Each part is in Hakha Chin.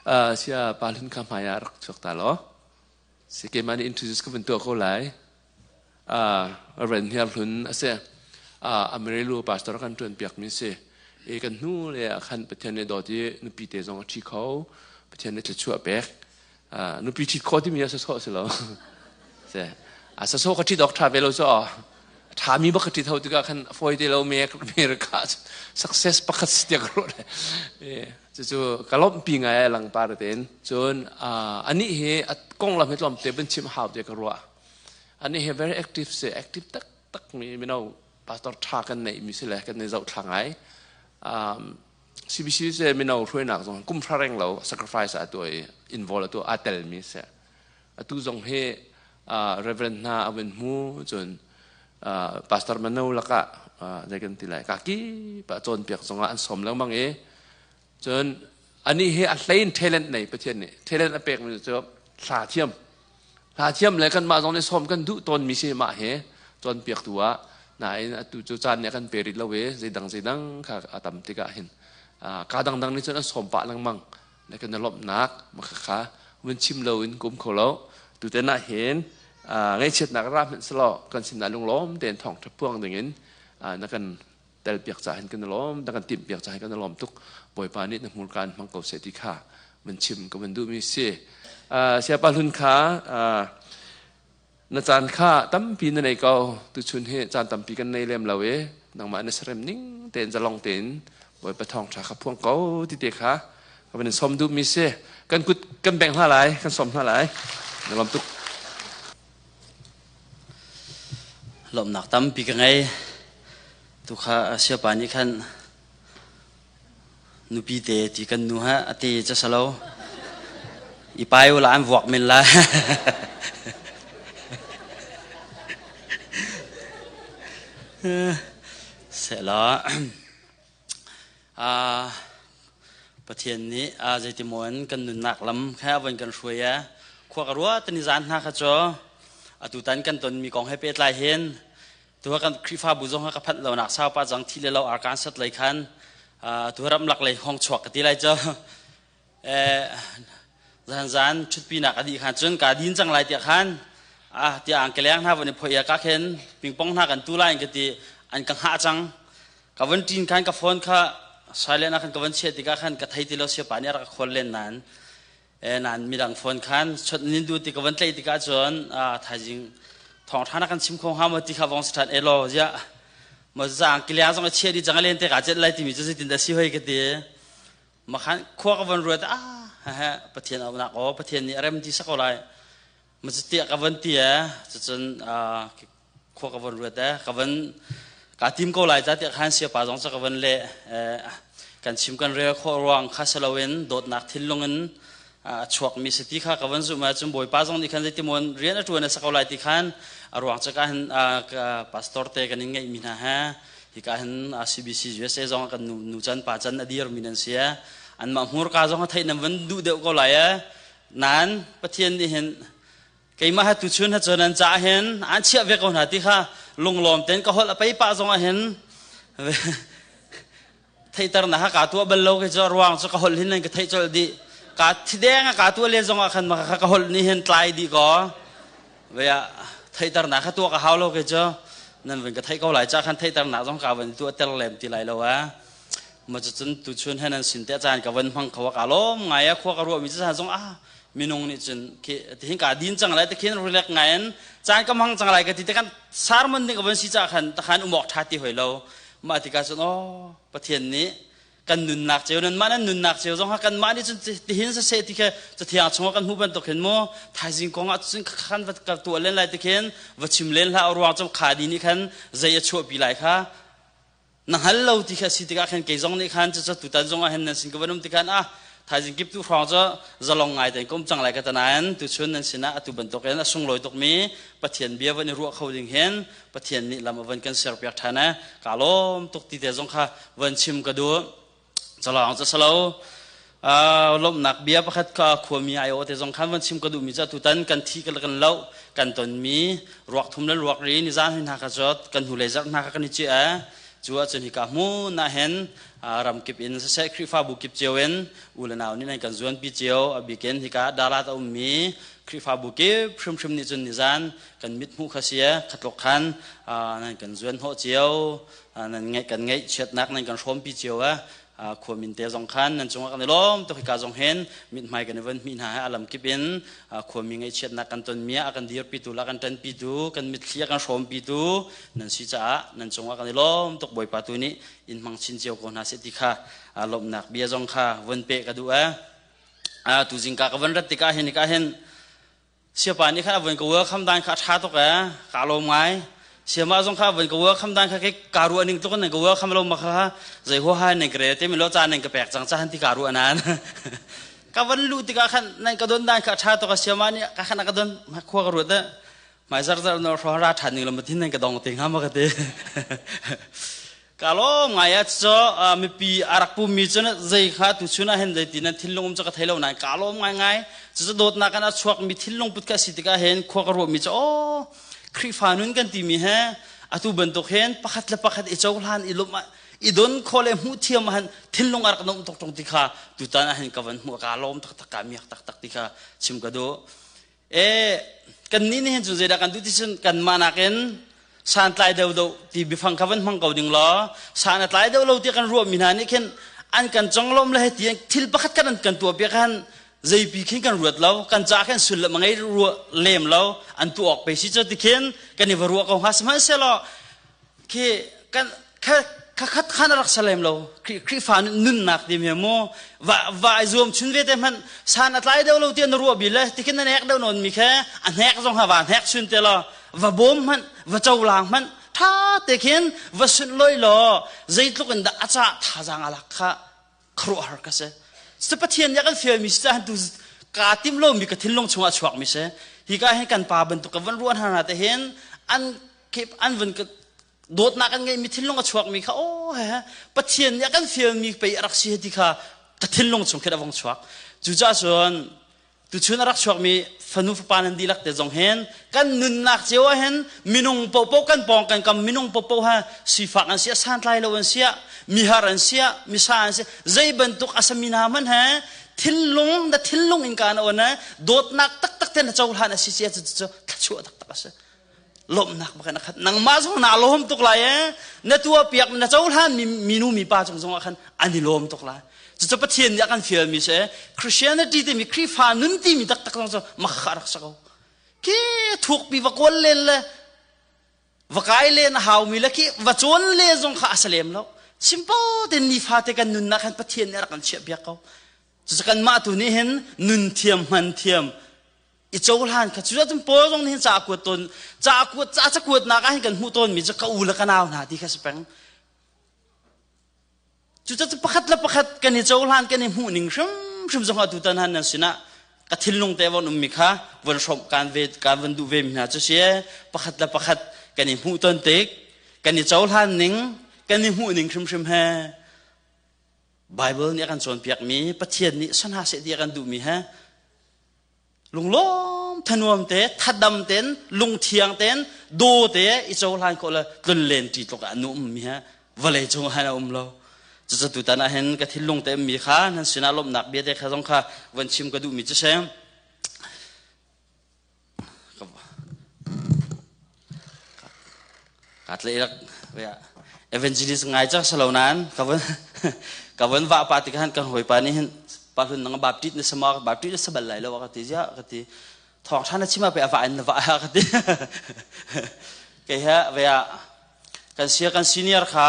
Sia pa hlun kha hmai ah rak chuak ta law. Si keimah nih introduce ka van tuah ko lai. Reverend Hniar Hlun a si. Amarillo pastor kan ṭuan piakmi si. I kan hnu le ah khan Pathian nih dawt i nupi te zong a ṭhi kho. Pathian nih thluachuah pek. Nupi ṭhit khawh timi a sawsawh si lo. Si. A sawsawh ka ṭhit awk ṭha ve lo cu aw. A ṭhami bak ka ṭhit ho tikah khan a fawi te lo America success pakhat si tiah ka ruah. Cucu ka lawmhpi ngai a langpar tein. Cun anih hi a konglam hi tlawmte van chim hau tiah ka ruah. Anih hi very active si, active taktak mi mino pastor ṭha kan neih mi si le kan i zohthla ngai. CBC se mino hruainak zong kum hra reng lo sacrifice a tuah i involve a tuah aa tel mi si. Atu zong hi Reverend hna a vun hmu cun pastor mano lakah zei kan ti lai kaki pa cawnpiak zongah an sawm lengmang i cun anih hi a hlein talent nei Pathian nih talent a pek mi cu hla thiam hla thiam le kanmah zong nih sawm kan duh tawn mi si mah hi cawnpiaktu ah nain atu cu caan nih a kan pe rih lo i zeidang zeidang kha a tam tikah hin ka dangdang nih cun an sawm pah lengmang le kan i lawmhnak kha vun chim loin kum kho lo tuten ah hin ngaihchiatnak ra hmanh selaw kan sinah lunglawm tein thawngṭha phuang dingin na kan telpiak ca hin kan i lawm na kan timhpiak ca hin kan i lawm tuk. Bawipa nih na hmurka in hmang ko seh ti kha vun chim ka vun duhmi si. Siapa hlun kha na caan kha tampi na nei ko. Tuchun hi caan tampi kan nei lem lo i nangmah na sarem ning tein zalong tein Bawipa thawngṭha kha phuang ko ti te kha ka van in sawm duhmi si. Kan kut kan bengh hna lai, kan sawm hna lai. Na lawm tuk. Lawmhnak tampi ka ngei. Tukha siapa nih khan nupi te ti kan nu ha a te ca salo. I pai la an vuak men la. Sela. Pathian nih zeitimaw in kan nunnak lam kha a von kan hruai i khua ka ruah tani zan hna kha cu atutan kan tonmi kong he pehtlai hin tu kan Khrihfabu zong ka phanh lonak saupa cang thi le lo arkan sat lei khan tu ramlak lei hong chuak ka ti lai cu. Zan zan ṭhutpinak a dih khan cun ka din cang lai tiah khan ah tiah ang keleng hna von i phoih ka khen pingpong hna kan tu lai ka ti an ka hngah cang. Ka von ṭin khan ka phone kha silent ah khan ka von chiah tikah khan ka thei ti lo siapa nih a rak khual len nain nan midang phone khan chot nin du ti ka von tlaih tikah cun thaizing thawng ṭha na kan chim kho hnga maw ti kha vong si ṭhan elaw ziah ma zang kiliang zong a chia di cang a len te ka chet lai timi cu zeitin dah si hoi ka ti. Makhan khua ka von ruat ah he Pathian aunak aw Pathian nih a rem ti sako lai ma tiah ka von ti e cucun khua ka von ruat e ka von ka tim ko lai ta tiah khan siapa zong cu ka von le kan chim kan rel khawh ruang kha saloin dawtnak thinlung in a chuakmi si ti kha ka von zumh ahcun Bawipa zong nih khan zeitimon rian a ṭuan a sa ko lai ti khan a ruang cu ka hin pastor te kan in ngeihmi hna he hika hin CBC USA zong kan nu can pa can a dirmi nan si anmah hmurka zong a theih nan van duh deuh ko lai e nan Pathian nih hin keimah ha tu chun ha cun an ca hin an chiah ve ko hna ti kha lunglawm ten ka holh a pei pah zong ah hin theihter na ha ka tuah bal lo ke cu ruang cu ka holh hin nan ka theih colh dih. Ka thideng ka tuah le zong ah khan ma ka holh ni hin tlai dih ko vea theihter na kha tuah ka hau lo ke cu nan vun ka theih ko lai cha khan theihter na zong ka van tuah ter lem ti lai lo a ma cu cun tu chun hen an sin te caan ka van hmang kho ka lom ngai a khua ka ruah mi cu zong a minung nih cun khi tihin ka din cang lai te khin relax ngai in caan ka hmang cang lai ka ti te kan sermon ding ka van si cha khan ta khan umok tha ti hoi lo. Mah tikah cun aw Pathian nih kan nunnak ceu nan mah nan nunnak ceu zong kan mah nih cun tihin saseh ti kha cathiang chungah kan hmuh bantuk hin mu thaizing kong ah cun khan va ka tuah len lai ti khin va chim len hlah. Ruang cu kha di nih khan zei a chuahpi lai kha na hngal lo ti kha si tikah khan kei zong nih khan cu tutan zong ah hin nan sin ka van um ti khan ah thaizing kip tu hrawng cu zalong ngai tein kum cang lai ka tanain tu chun nan sinah atu bantuk in a sunglawi tukmi Pathian bia van i ruah kho ding hin Pathian nih lam a van kan serpiak ṭhan e ka lawm tuk ti te zong kha van chim ka duh. Calawng cu salo lawmhnak bia pakhat ka khuami ai te zong khan van chim ka duhmi cu tutan kan thi kan kan lo kan tonmi ruak thum le ruak ri ni zan hna kha cu kan hnulei zarh hna kha kan i cia. Cu ahcun hika hmun ah hin ramkip in siseh Khrihfabu kip cio in u le nau nih nan kan zuanpi cio. A bik in hika Dalat a ummi Khrihfabu kip hrimhrim nih cun nizan kan mit hmuh kha si khatluk khan nan kan zuan hnawh cio nan ngeih kan ngeih chiatnak nan kan hrawmpi cio khuamin te zong khan nan cungah kan i lawm tuk hika zong hin mithmai kan i von hmi hna he a lamkip in khuami ngaihchiatnak kan tonmi ah a kan dirpitu la kan ṭanpitu kan mitthli a kan hrawmpitu nan si caah nan cungah kan i lawm tuk Bawipa tu nih in hmang chin cio ko hna seh ti kha lawmhnak bia zong kha von pe ka duh e tu zingka ka von rat tikah hin hika hin Siapa nih khan a von ka welcome dan kha a ṭha tuk ee, kaa lawm ngai. Siamah zong kha a von ka welcome dan kha kei kaa ruah ning tluk in nan ka welcome lo ma kha zei huaha nan ka rel te mi lo caan nan ka pek cang cahan ti kaa ruah nan. Ka van luh tikah khan nan ka don dan kha a ṭha tuk a siamah nih ka khan a ka don ma khua ka ruat mai zar zar no hro ra ṭhan ning lo ma thin nan ka dong te hnga ma ka ti. Ka lawm ngai ah cu mipi a rak pummi cu zei kha tu chun ah hin zei ti nan thinlung um cu ka thei lo nain ka lawm ngaingai. Cucu dawtnak in a chuakmi thinlung put ka si tikah hin khua ka ruahmi cu aw Khrihfa nun kan timi he atu bantuk hin pakhat le pakhat i cohlan i lawmh i don khawh le hmuh thiam ah hin thinlung a rak nuam tuk ṭung ti kha tutan ah hin ka van hmuh ka lawm taktak ka miak taktak ti kha chim ka duh. E kannih nih hin cun zeidah kan duh ti cun kanmah nakin santlai deuh deuh ti biafang kha van hmang ko ding law san a tlai deuh lo ti kan ruahmi hna nih khin an kan conglawm le ti thil pakhat kan kan tuah piak khan zeipi khin kan ruat lo kan ca khin sullam a ngei ruah lem lo an tuah awk pe si cu ti khin kan i va ruah ko hnga sihmanhsehlaw khi kan kha khat khan a rak salem lo Khrihfa nunnak ti mi mu va va ai zuam chun ve te hman san a tlai deuh lo ti na ruah bi le tikin na nek deuh non mi khe a hnek zong ha va hnek chun te lo va bawm hman va cholang hman tha te khin va sun loi lo zeitluk in dah a ca thazang alak kha khuaruahhar ka si cu Pathian nih a kan fialmi si caah tu kaa tim lomi ka thinlung chungah a chuakmi si hi ka hin kan pa bantuk ka van ruah hna hna te hin an kip an vun dawtnak an ngeihmi thinlung a chuakmi kha aw he Pathian nih a kan fialmi pei a rak si ti kha ka thinlung chung khin a vong chuak cucaah cun Tuchun a rak chuakmi fanu fapa nan dihlak te zong hin kan nunnak cio ah hin minung popo kan pawng kan kam minung popo ha sifak an sia santlai lo an sia mihar an sia misa an sia zei bantuk asami hna man he thinlung na thinlung in kan on dawtnak taktak te na cohlan a si sia cu cu thlachuah taktak a si lawmhnak bak in a khat nangmah zong naa lawm tuk lai e na tuah piak na cohlan mi minu mi pa cung zong ah khan an i lawm tuk lai cucu Pathian nih a kan fial mi si Christianity timi Khrihfa nun timi taktak zong cu makha rak si ko khi thukpi va kawl len le va kai len a hau mi le khi va cawn le zong kha a si lem lo simple ten nifa te kan nunnak khan Pathian nih a rak kan chiah piak ko cucu kanmah tu nih hin nun thiam hman thiam i cohlan kha cu cun Paul zong nih ca a kuat tawn ca a kuat ca cakuatnak ah hin kan hmuh tawn mi cu ka u le ka nau hna ti kha si peng cucu pakhat le pakhat kan i cohlan kan i hmuh ning hrimhrim zong atu tan han nan sinah ka thinlung te von ummi kha von hrawmh kan ve kan von duh ve mi hna cu si pakhat le pakhat kan i hmuh ton tik kan i cohlan ning kan i hmuh ning hrimhrim he Bible nih a kan cawnpiakmi Pathian nih sana seh ti a kan duhmi he lunglawm thanuam te thadam ten lungthiang ten daw te i cohlan khawh le tlunlen ṭi tluk ah nu ummi he vawlei cung han a um lo cucu tutan ah hin ka thinlung te ummi kha nan sinah lawmhnak bia te kha zong kha von chim ka duhmi cu si Ka tlaih rak evangelist ngai cang salo nain ka von ka von vah pa ti khan kan hawipa nih hin pa hlun nang baptist na sama baptist na sabal lai lo ka ti zia ka ti thawng tha na chima pe ava in na va ka ti kei he vea kan sia kan senior kha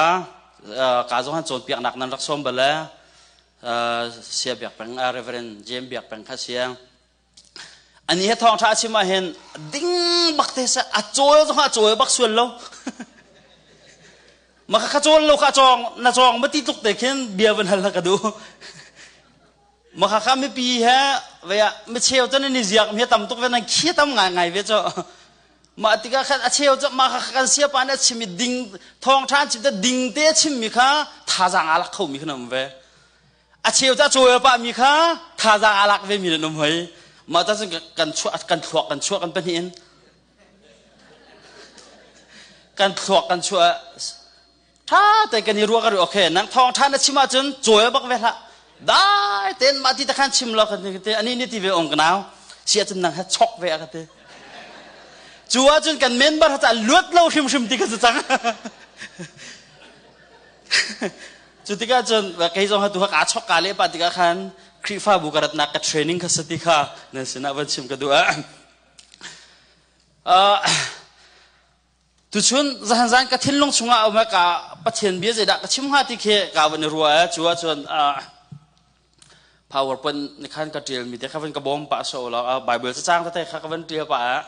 ka zong han cawnpiak nak nan rak som bale sia biak peng Reverend James biak peng kha sia Ani he thawngṭha a chim ah hin ding bak te seh a cawl zong a cawl bak sual lo. Ma kha cawl lo kha cawng na cawng ma ti tluk te khin bia van hal ka duh. Ma kha kha mipi he vea mi cheu cun ni ziak mi tam tuk ve nan khi tam ngai ngai ve cho. Ma tikah khan a cheu cu ma kha kan sia pa nih a chim i ding thawngṭha an chim te ding te a chim mi kha thazaang aa lak kho mi khan um ve. A cheu cu a cawi pah mi kha thazaang aa lak ve mi nan um hoi. Mah ta cun kan chuah kan thluak kan chuah kan pahnih in kan thluak kan chuah. Tha te kan i ruah ka ri okay nang thawng tha na chim ahcun cawi bak ve hlah. Dai ten mah ti ta khan chim lo kan ti ani ni ti ve ong kanau. Si ahcun nang ha chok ve a ka ti. Cu ahcun kan member ha luat lo hrimhrim ti ka si cang. Cu tikah cun kei zong ha tu ha ka chok ka le pa tikah khan Khrihfabu ka ratnak ka training kha sati kha nan sinah van chim ka duh. Tuchun zahan zan ka thinlung chungah um ka Pathian bia zeidah ka chim hnga ti khi ka van i ruah cu ahcun PowerPoint ni khan ka tial mi te kha van ka bawm pah so lo Bible cacang tete kha ka van tial pah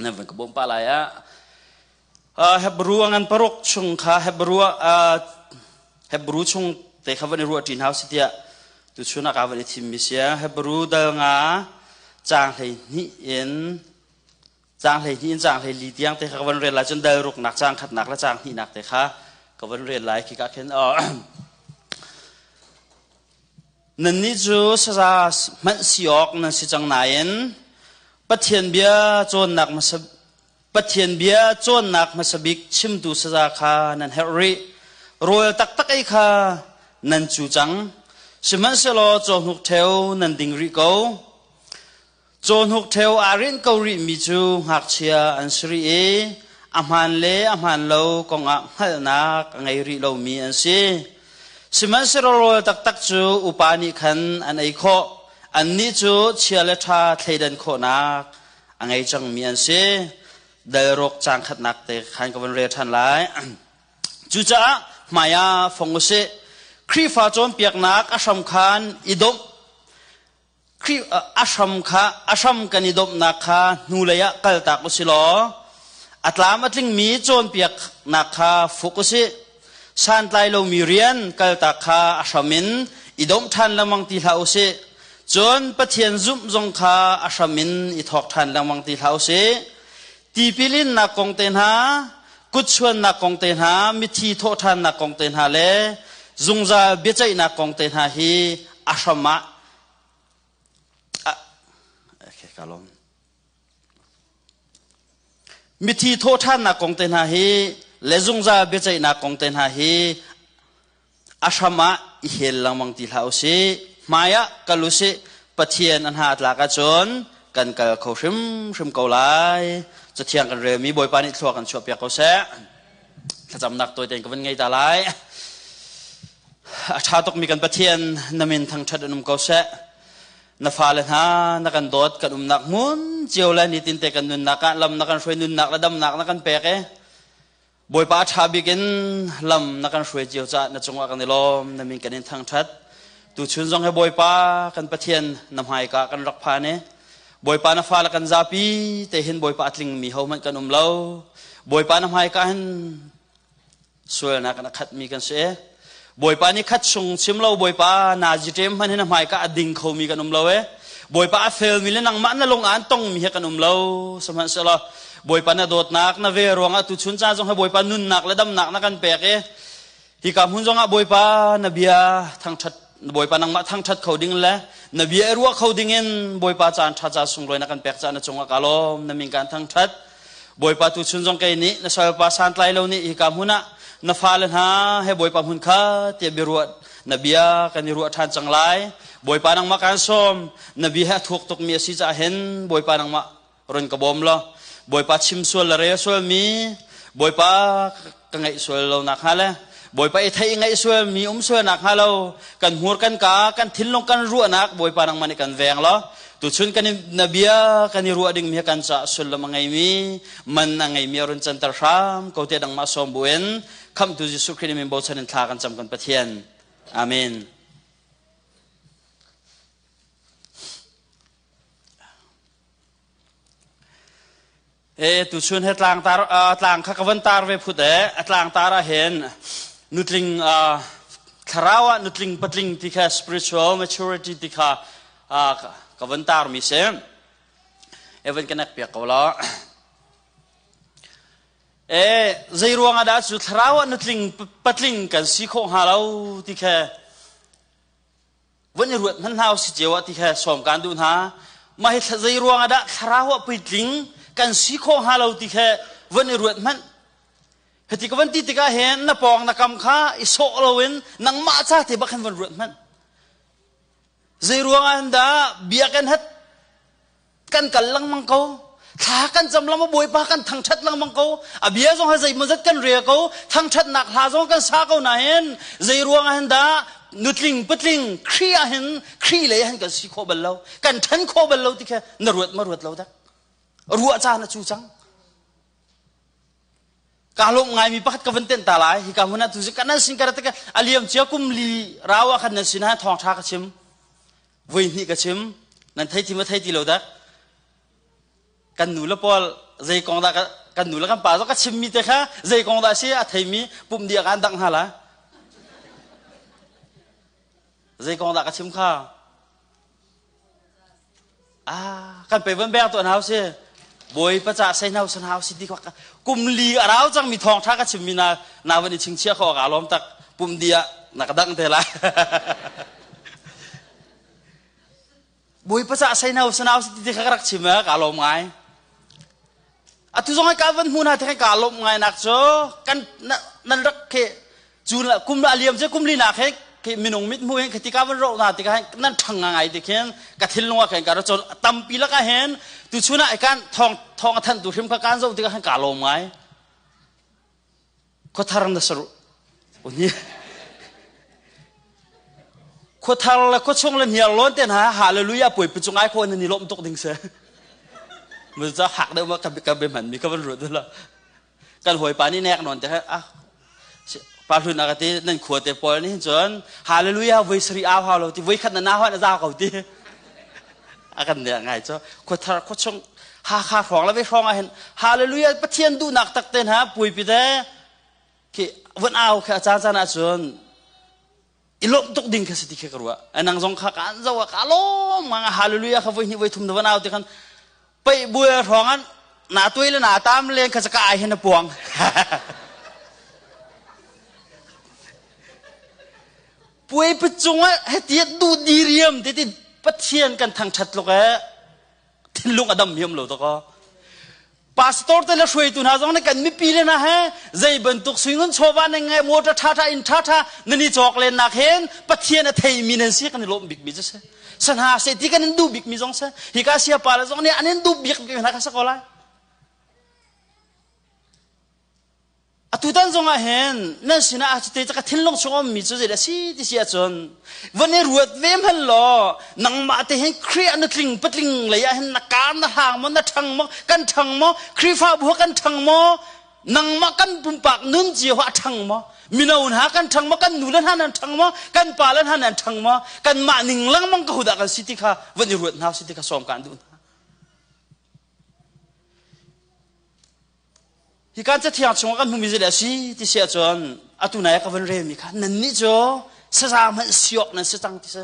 nan van ka bawm pah lai ah Hebrew ngan paruk chung kha Hebrew Hebrew chung te kha van i ruah ṭi hna si tiah tuchun ah ka van i thim mi sia Hebrew dal nga caang 12 in caang 12 in caang 14 tiang te kha ka van rel lai cun dal ruknak caang khatnak le caang hnihnak te kha ka van rel lai khi ka khin Nannih cu saza hmanh si awk nan si cang nain Pathian bia cawnnak hmasa Pathian bia cawnnak hmasa bik chimtu saza kha nan herh rih. Rawl taktak ei kha nan cu cang. Sihmanhsehlaw cawhnuk ṭheo nan ding rih ko. Cawhnuk ṭheo aa rinh ko rihmi cu ngakchia an si rih i a hmaan le a hmaan lo kongah hngalhnak a ngei rih lomi an si. Sihmanhsehlaw rawl taktak cu upa nih khan an ei khawh. Annih cu chia le ṭha thleidan khawhnak a ngei cangmi an si. Dalruk caang khatnak te khan ka van rel ṭhan lai. Cucaah hmai ah fong u sih. Khrihfa cawnpiaknak a hram khan i domh Khrih a hram kha a hram kan i domhnak kha hnulei ah kaltak u si law a tlam a tlingmi cawnpiaknak kha fuk u sih. Santlai lomi rian kaltak kha a hram in i domh ṭhan lengmang ti hlah u sih. Cun Pathian zumh zong kha a hram in i thawk ṭhan lengmang ti hlah u sih. Tipil innak kong te hna, kutchuannak kong te hna, mithi thawhṭhannak kong te hna le zungzal biaceihnak kong te hna hi a hram ah okay, ka lawm. Mithi thawhṭhannak kong te hna hi le zungzal biaceihnak kong te hna hi a hram ah i hel lengmang ti hlah u sih. Hmai ah kal u sih. Pathian a hna a tlak ahcun kan kal kho hrimhrim ko lai. Cathiang kan relmi Bawipa nih thlua kan chuahpiak ko seh. Thlacamnak tawi tein ka vun ngei ta lai. A ṭha tukmi kan Pathian na min thangṭhat in um ko seh. Na fale hna na kan dawt kan umnak hmun cio le nitin te kan nunnak ah lam na kan hruai nunnak le damnak na kan pek i Bawipa a ṭha bik in lam na kan hruai cio caah na cungah kan i lawm na min kan in thangṭhat. Tuchun zong he Bawipa kan Pathian na hmaika kan rak phan i Bawipa na fale kan zapi te hin Bawipa a tlingmi hohmanh kan um lo. Bawipa na hmaika hin sualnak in a khatmi kan si. Bawipa nih khat chung chim lo Bawipa nazi ṭem hmanh hin a hmaika a ding khomi kan um lo e. Bawipa a felmi le nangmah na lung aan tongmi he kan um lo. Sihmanhsehlaw Bawipa na dawtnak na ve ruangah tuchun ca zong he Bawipa nunnak le damnak na kan pek i hika hmun zongah Bawipa na bia thangṭhat Bawipa nangmah thangṭhat kho ding le na bia i ruah kho ding in Bawipa caan ṭha ca sunglawi na kan pek caah na cungah ka lawm na min kan thangṭhat Bawipa tu chun zong kei nih na salpa santlai lo nih hika hmun ah na fale hna he Bawipa hmun kha tiah biaruah na bia kan i ruah ṭhan cang lai Bawipa nangmah kaan sawm na bia he a thuk tukmi a si caah hin Bawipa nangmah run ka bawm law Bawipa chim sual le rel sual mi Bawipa ka ngaih sual lo nak hnga le Bawipa i theih ngaih sual mi um sual nak hnga lo kan hmur kan ka kan thinlung kan ruahnak Bawipa nangmah nih kan veng law tuchun kan na bia kan i ruah ding mi kan ca sullam a ngeimi man a ngeimi a run canter hram ko te dang ma sawm buin khamtu Jesuh Khrih min bochan in thla kan cam kan Pathian amen E tuchun he tlang tar tlang kha ka van tar ve phut e a tlang tar ah hin nutling thlarau ah nutling patling ti kha spiritual maturity ti kha ka van tar mi si e van ka nek piak ko la e zei ruang ah dah cu thlarau ah nutling patling kan si khawh hnga lo ti kha Van i ruat hmanh hna si cio ah ti kha sawm kaan duh hna. Mah hi zei ruang ah dah thlarau ah puitling kan si khawh hnga lo ti kha van i ruat hmanh. Hiti ka van ti tikah hin na pawng na kam kha i sawh loin nangmah ca te bak hin van ruat hmanh. Zei ruangah hin dah biakinn hat kan kal lengmang ko thla kan cam lengmang bawipa kan thangṭhat lengmang ko a bia zong ha zeimawzat kan rel ko thangṭhatnak hla zong kan sa ko nain zei ruangah hin dah nutling patling Khrih ah hin Khrih lei ah hin kan si khawh bal lo kan ṭhan khawh bal lo ti kha na ruat ma ruat lo dak ruah caan a cu cang Ka lawm ngaimi pakhat ka van tenh ta lai. Hika hmun ah tu kan nan sin ka rat a liam cia kum li rau ah khan nan sin ah thawngṭha ka chim. Voi hnih ka chim. Nan thei ti ma thei ti lo dak. Kan nu le pawl zei kong dah kan nu le kan pa zong ka chimmi te kha zei kong dah si a theimi pumh dia kan dang hna la. Zei kong dah ka chim kha? Ah, kan pe van beng tuan hau si. Bawi paca sei hau san hau si ti khok kum li a rau cang mi thawng tha ka chim mi na na van i chingchia kho ka lom tak pum dia na ka dang te lai. Bawi paca sei hau san hau si ti kha ka rak chim ka lom ngai. Atu zong ka van hmu na te ka lom ngai nak cu kan nan rak ke cu kum a liam cu kum li nak he khi minung mit hmu hin khati ka van ro na ti ka nan thang ngai ti khin ka thinlung ah khin ka ra chon tampi laka hen tu chuna ai kan thong thong a than tu hrim kha kan zo ti ka khan ka lom ngai khuathar na saru uni khuathar le khuachung le hniar lon ten ha hallelujah pui pu chung ai kho ni lom tuk ding se mu za hak deuh ma ka ka be man mi ka van ru la kan hawipa nih nek nawn te ah pa hlun a ka ti nan khua te pawl nih cun hallelujah voi sari au hau lo ti voi khat na na hon a za ko ti a kan ne ngai cho khua thar khua chung ha kha hrawng la ve hrawng ah hin hallelujah pathian duhnak tak ten ha pui pi te khi von au kha caan caan ah cun i lawmh tuk ding kha si ti khi ka ruah nang zong kha kaan zo ah ka lawm nga hallelujah kha voi hnih voi thum na van au ti khan peih buai hrawng an na tuai le na tam len kha ka ai hin a puang puai pacung ah heti du diriam ti ti pathian kan thangthat luk e thinlung a dam hiam lo to ko pastor te le hruaitu hna zong nih kan mipi le hna he zei bantuk suingun chawva nan ngai motor tha tha in tha tha nan i cawk len nak hen pathian a thei mi nan si kan i lawm bik mi cu si sanha se ti kan in duh bik mi zong si hika sia pa le zong nih an in duh bik mi hna kha sa ko lai Atutan zongah hin nan sinah ah cute ka thinlung chung ummi cu zeidah si ti si ahcun van i ruat ve hmanh law nangmah te hin Khrih ah na tling patling lei ah hin na kar na hlang maw na ṭhang maw kan ṭhang maw Khrihfabu kan ṭhang maw nangmah kan pumpak nun cio a ṭhang maw mino hna kan ṭhang maw kan nu le hna nan ṭhang maw kan pa le hna nan ṭhang maw kanmah ning lengmang ka hudah kan si ti kha van i ruat hna si ti kha sawm kaan duh hna. Hi kan cathiang chungah kan hmumi zei a si ti si ahcun atu nai ah ka van relmi kha nannih cu saza hmanh siawk nan si cang ti si.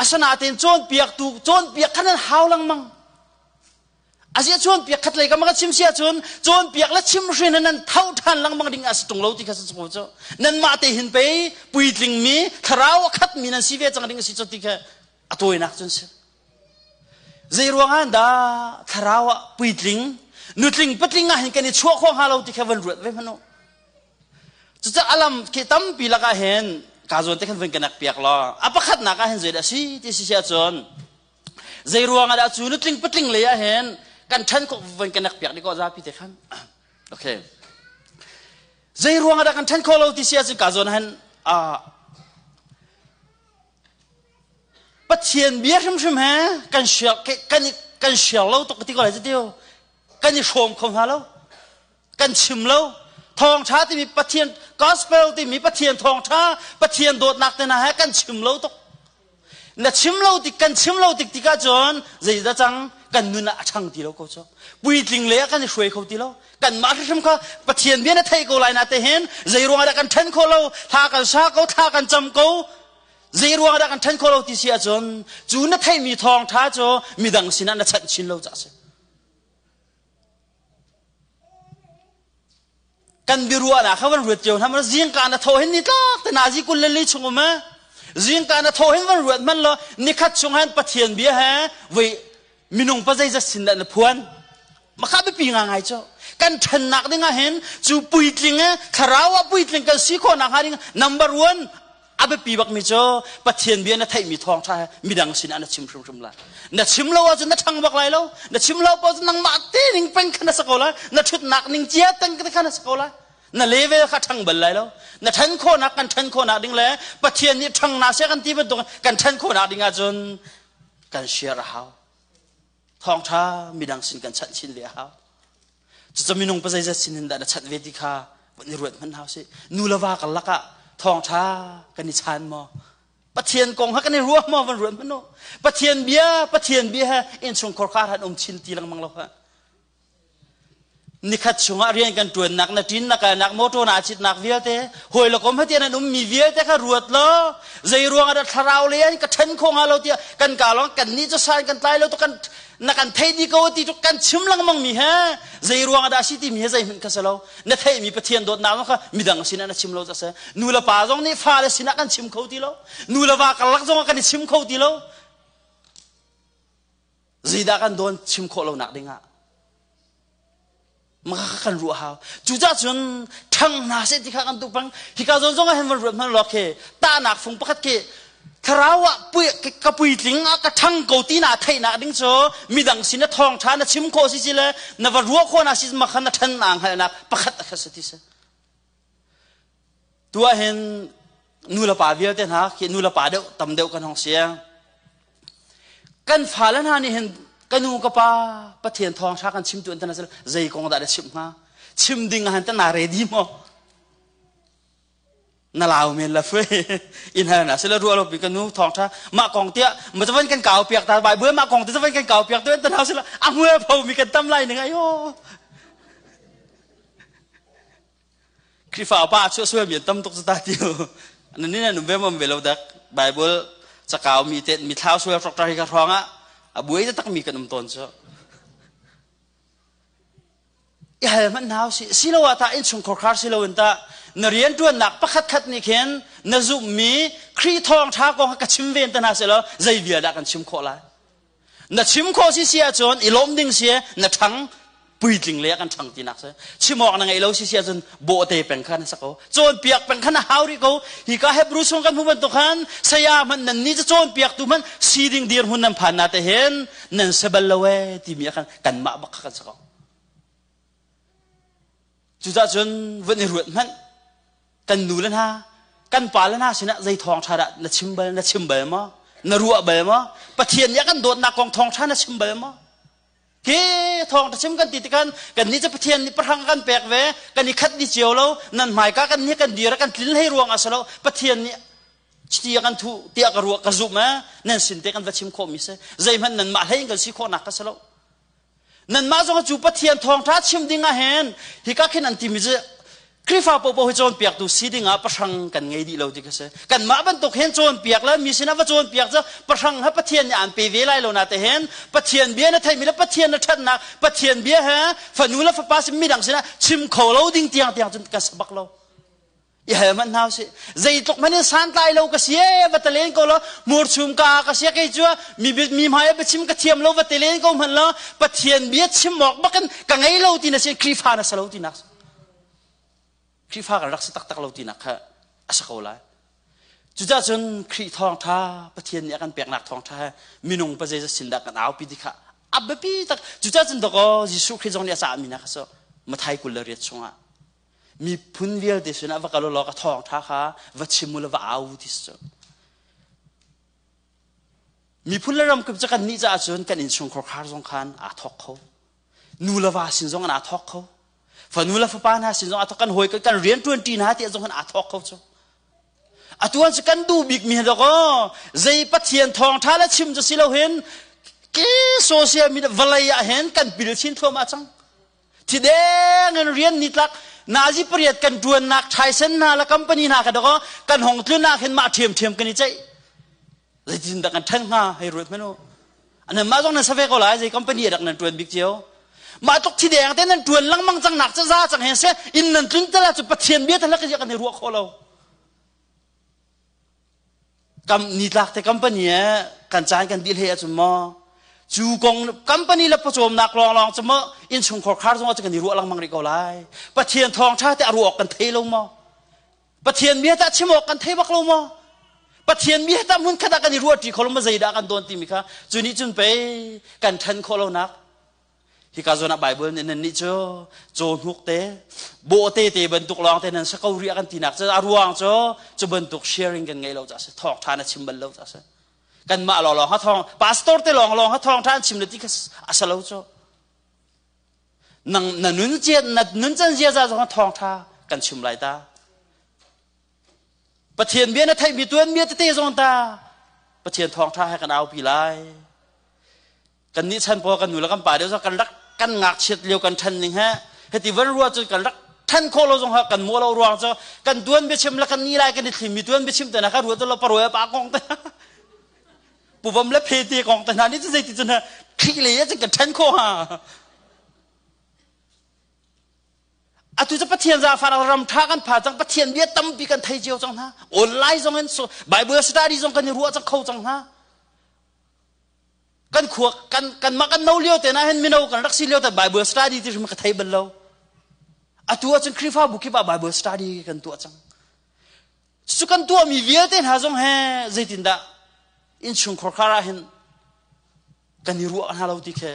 Asinain cawnpiaktu cawnpiak kha nan hau lengmang. Aziah cawnpiak khat lei ka ma ka chim si ahcun cawnpiak le chimhrin nan tho ṭhan lengmang ding a si ṭung lo ti kha si cu cu. Nanmah te hin pei puitlingmi thlarau a khatmi nan si ve cang ding a si cu ti kha a tawinak cun si. Zei ruangah dah thlarau ah puitling, nutling patling ah hin kan i chuah khawh hnga lo ti kha van ruat ve hmanh u. Cucaah alam khi tampi lakah hin ka zawn te khan van ka piak law a pakhatnak ah hin zei dah si ti si si ahcun zei ruangah dah cu nutling patling lei ah hin kan ṭhan khawh van ka piak dih ko zapi te khan. Okay. Zei ruangah dah kan ṭhan khawh lo ti si ahcun ka zawn hin Pathian bia hrimhrim he kan share kan kan share lo tuk ti ko lai tiu kan i hrawm kho hna lo kan chim lo thawngtha timi Pathian gospel timi Pathian thawngtha Pathian dawtnak te hna he kan chim lo tuk na chim lo tik kan chim lo tik tikah cun zeidah cang kan nun ah a ṭhang ti lo ko cu puitling le ah kan i hruai kho ti lo kanmah hrimhrim kha Pathian bia na thei ko lai na te hin zei ruangah dah kan ṭhen khawh lo thla kan sa ko thla kan cam ko zei ruangah dah kan ṭhen khawh lo ti si ahcun cu na theihmi thawngṭha cu midang sinah na chanh chin lo ca a si kan biaruahnak kha van ruat cio hna man zingka na tho hin ni tlak te nazi kul le li chung um zingka na tho hin van ruat man lo nikhat chung han pathian bia he voi minung pa zeizat sin dah na phuan makha biapi nga ngai cu. Kan ṭhannak ding ah hin cu puitling thlarau ah puitling kan si khawhnak hnga ding number one a biapi bakmi cu Pathian bia na theihmi thawngṭha he midang sinah na chim hrimhrim lai. Na chim lo ahcun na ṭhang bak lai lo. Na chim lo paoh cun nangmah te ning peng kha na si ko lai. Na ṭhutnak ning cia teng kha na si ko lai. Na level kha ṭhang bal lai lo. Na ṭhan khawhnak kan ṭhan khawhnak ding le Pathian nih ṭhang na seh kan ti bantuk kan ṭhan khawhnak ding ahcun kan share a hau. Thawngṭha midang sin kan chanh chin ve a hau. Cucu minung pa zeizat sin hin dah na chanh ve ti kha von i ruat hmanh hau sih. Nu le va karlak ah thawngṭha kan i chan maw? Pathian kong ha kan i ruah maw van ruat hmanh u. Pathian bia, Pathian bia he innchungkhar kha han um chin ti lengmang lo ha. Nikhat chungah rian kan ṭuannak, na ṭin na kalnak, motor na citnak vialte, hawi le kom hatian an ummi vialte kha ruat law, zei ruangah dah thlarau lei an ka ṭhen kho hnga lo tiah kan ka lawng kan nih cu san kan tlai lo tu kan na kan thei di ko ti tu kan chim lengmang mi he zei ruangah dah si timi he zeihmanh kha si lo na theihmi Pathian dawtnak kha midang sinah na chim lo ca si nu le pa zong nih fale sinah kan chim kho ti lo nu le va karlak zong ah kan i chim kho ti lo Zeidah kan dawn chim khawh lonak dingah maka kan ruah hau. Cucah cun ṭhang hna seh ti kha kan duh pang. Hika zawn zong ah hin van ruat hmanh law khi tahnak fung pakhat khi thlarau ah pui, ka puitling ah ka ṭhang ko ti na theihnak ding cu midang sin na thawngṭha na chim khawh si si le na va ruah khawh na si makha na ṭhan naa hngalhnak pakhat a kha si ti si. Tu ah hin nu le pa vialte hna khi nu le pa deuh tam deuh kan hong si. Kan fale hna nih hin ka nu ka pa Pathian thawngṭha kan chimtu an tan zei kong dah na chimh hnga? Chim ding ah hin na ready maw? Na lau men la fui in hal na sila ruah lo pi ka nu thawngṭha mah kong tiah ma zavan kan kau piak ta Bible mah kong te zavan kan kau piak tu an tan sila a hmual pho mi kan tam lai ning ayo Khrihfa upa a chuah mi an tam tuk cu ta ti nan ni nan um ve mam ve lo dak Bible cakau mi te mi thlau sual hrok hi ka hrawng ah a buai tak mi kan um tawn cu i hal hmanh hau si silo ah ta innchungkhar khar silo in ta na rian tuannak pakhat khat nih khin na zumhmi Khrih thawng tha kong ka chim ven ta hna silo zei vial dah kan chim khawh lai Na chim khawh si si ahcun i lawm ding si na ṭhang puitling le kan ṭhang tinak si. Chim awk na ngeih lo si si ahcun bawhte peng kha na sak ko. Cawnpiak peng kha na hau rih ko. Hi ka Hebrew chung kan hmu bantuk khan saya hmanh nan ni cu cawnpiaktu hmanh si ding dirhmun nan phan na te hin nan si bal lo ee timi ah khan kanmah bak kha kan si ko. Cucaah cun vun i ruat hmanh kan nu le hna kan pa le hna sinah zei thawngṭha dah na chim bal na chim bal maw na ruah bal maw Pathian nih a kan dawtnak kong thawngṭha na chim bal maw ke thawngṭha chim kan ti tikhan kan nih cu Pathian nih pahrang kan pek ve kan i khat di cio lo nan hmaika kan nih kan dir kan tlin hlei ruang a si lo Pathian nih chiti a kan thuh tiah ka ruah ka zumh eh nan sin te kan va chim khawh mi si zeihmanh nan mah hlei in kan si khawhnak ka si lo Nanmah zong cu Pathian thawngṭha chim ding ah hin hika khin an timi cu Khrihfa popo hi cawnpiaktu si ding ah pahrang kan ngei dih lo ti kha si. Kanmah bantuk hin cawnpiak le mi sinah va cawnpiak cu pahrang ha Pathian nih aan pe ve lai lo na te hin Pathian bia na theimi le Pathian na ṭhatnak Pathian bia he fanu le fapa sin midang sinah chim kho lo ding tiang tiang cun ka sabak lo. I hal hmanh hna usih. Zeitluk hmanh in santlai lo ka si ee va talen ko law murchum ka ka sia kei cu mi mi hmai ah biachim ka thiam lo va telen ko hmanh law Pathian bia chim awk bakin ka ngei lo ti na si Khrihfa na si lo tinak Khrihfa kan rak si taktak lo tinak kha a si ko lai. Cucaah cun Khrih thawngṭha Pathian nih a kan peknak thawngṭha he minung pa zeizat sin dah kan aupi ti kha a biapi tak. Cucaah cun dakaw Jesuh Khrih zong nih a cahmi hna kha cu Mathai 28 chungah miphun vialte sinah va kal u law ka thawngṭha kha va chim u law va au ti si cu miphun le ram kip cu kan nih caah cun kan innchungkhar khar zong khan aa thawk kho nu le va sin zong an aa thawk kho fanu le fapa hna sin zong aa thawk kan hawi kan rian ṭuan ṭi hna tiah zong khan aa thawk kho cu atu an cu kan duh bik mi dakaw zei pathian thawngṭha le chim cu si lo hin ke social media vawlei ah hin kan pil chin thluahmah cang Thi deng in rian nitlak nazi pariat kan ṭuannak ṭhaisen hna le company hna kha dakaw kan hong tlun ah khin mah ṭhiamṭhiam kan i ceih. Zeitin dah kan ṭhen hnga hei ruat hmanh u. Nan mah zong nan save ko lai zei company rak nan ṭuan bik cio. Mah tluk thi deng te nan ṭuan lengmang cang nak cu za cang hen se inn nan tlun tala cu Pathian bia tala ka kan i ruah kho lo. Kam nitlak te company eh kan caan kan dih hlei ahcun maw? Cu kong company le pawcawmnak lawnglawng cu maw innchungkhar khar zong ah cu kan i ruah lengmang rih ko lai. Pathian thawngṭha te a ruah awk kan thei lo maw? Pathian bia tah chim awk kan thei bak lo maw? Pathian bia tah hmun khat ah kan i ruah ṭi kho lo maw zeidah kan dawn timi kha cu nih cun pei kan ṭhen khawh lonak hika zawn ah Bible nih nan nih cu cawhnuk te bawhte te bantuk lawng te nan sa ko rih a kan tinak cu a ruang cu cu bantuk sharing kan ngei lo ca si thawngṭha na chim bal lo ca si kanmah lawng ha thawng pastor te lawng lawng ha thawngṭha an chim le ti kha a sa lo cu nang na nun cian na nun can ziaza zong thawngṭha kan chim lai ta Pathian bia na theihmi tuan bia tete zong ta Pathian thawngṭha he kan aupi lai kan nih chan pawl kan nu le kan pa deuh kan rak kan ngakchiat lio kan ṭhan ning he heti van rua cu kan rak ṭhan khawh lo zong ha kan muah lo ruang cu kan tuan biachim le kan ni lai kan i thlim mi tuan biachim te na ka ruat lo paroi pa kong te puvam le phe te kong te hna ni cu zeiti cun khrih le cun kan ṭhen khawh ha atu cu Pathian zaangfah ram ṭha kan pha cang Pathian bia tampi kan thei cio cang hna online zong in Bible study zong kan i ruah cang kho cang hna kan khua kan kan mah kan no lio te na hin mino kan rak si lio te Bible study ti hrim ka thei bal lo atu ahcun Khrihfabu kip ah Bible study kan tuah cang cu kan tuahmi vialte hna zong he zeitindah innchungkhar khar ah hin kan i ruah hna lo ti khi